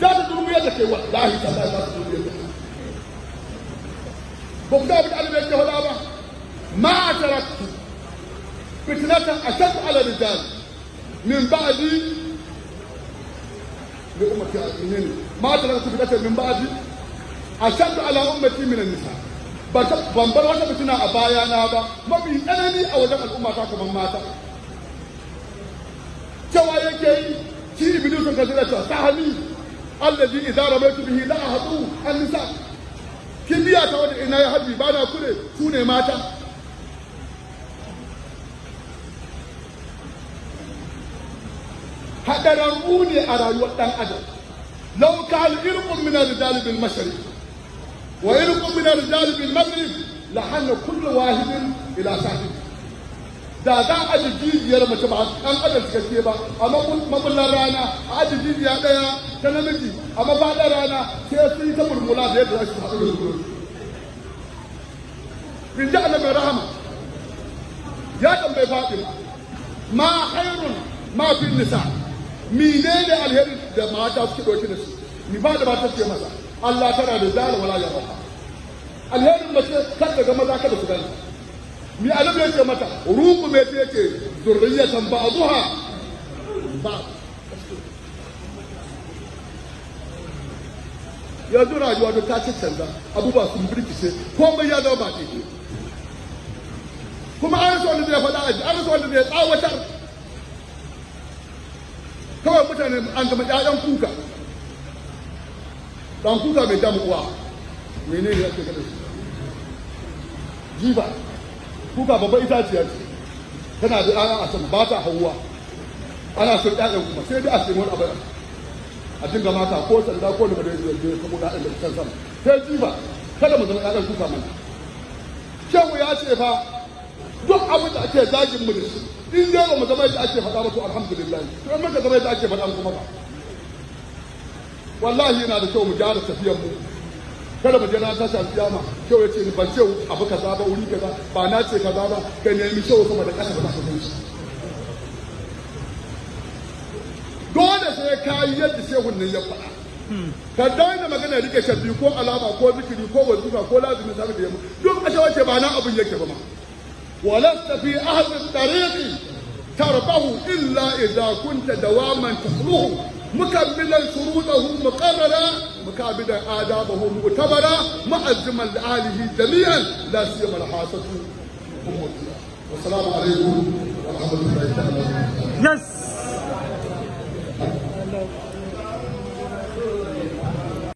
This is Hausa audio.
Za ta durmuyar da kai, wallahi tallahi za ta durmuyar da kai. Ba ku ga abin da Allah yake faɗa ba: ما تركت فتنة أشد على الرجال من بعدي لأمتي. ما تركت فتنة من بعدي أشد على أمتي من النساء. Ban bar wata fitina a bayana ba mafi tsanani a wajen al'umma ta kamar mata. Cewa yake yi shi Iblis sun kasance cewa سهمي الذي إذا رميت به لا أخطئ النساء. Kibiya ta wanda ina ya harbi ba na kure su ne mata. Haɗararru ne a rayuwar ɗan adam. لو كان عرق من الرجال بالمشرق وعرق من الرجال بالمغرب لحن كل واحد إلى صاحبه. Da za a aji jijiyar mace, ba an adam cikakke ba, a mabullar rana, a aji jijiya ɗaya ta namiji a mafaɗar rana, sai su yi ta murmula da yadda za su haɗu da su. In ji Annabi rahama ya tambayi Fatima: ما خير ما في النساء؟ Menene alheri da mata suke ɗauke da shi? Ni ba da mata ce masa ألا ترى الرجال ولا يراها. Alherin mace kar daga maza kada su gani. Mi annabi yake mata ruku me ta yake ذرية بعضها بعض. Yanzu rayuwa da ta ci canza, abubuwa sun birkice, komai ya zama ba daidai. Kuma an rasa wanda zai faɗa aji, an rasa wanda zai tsawatar. Kawai mutane an zama ƴaƴan kuka, dan kuka mai damu uwa. Menene ake gada shi? Jifa kuka babban itaciya ce, tana da ƴaƴa a sama, ba ta hauwa. Ana son ƴaƴan kuma sai dai a sai wani abu a dinga mata ko sanda ko da da ya kamo ƴaƴan da can sama, sai jifa. Kada mu zama ƴaƴan kuka mana. Shehu ya ce fa duk abin da ake zagin mu da shi, in dai ba mu zama yadda ake faɗa ba, to alhamdulillah. To in muka zama yadda ake faɗa kuma ba, wallahi yana da kyau mu gyara tafiyar mu, kada mu je na tashi alƙiyama kyau ya ce ni ban ce abu kaza ba, wuri kaza ba na ce kaza ba. Ka nemi kyau sama da ƙasa ba za ka gan shi. Dole sai ka yi yadda shehun nan ya faɗa. Ka daina magana rike shabbi ko alama ko zikiri ko wazifa ko lazimin sabi da yamma, duk ashe wace ba nan abin yake ba ma. ولست في أهل الطريق تربه إلا إذا كنت دواما تخلوه، مكملا شروطه مقررا، مكابدا آدابه مؤتبرا، معظما لأهله جميعا، لا سيما الحاسة أمتها. والسلام عليكم ورحمة الله تعالى. Yes.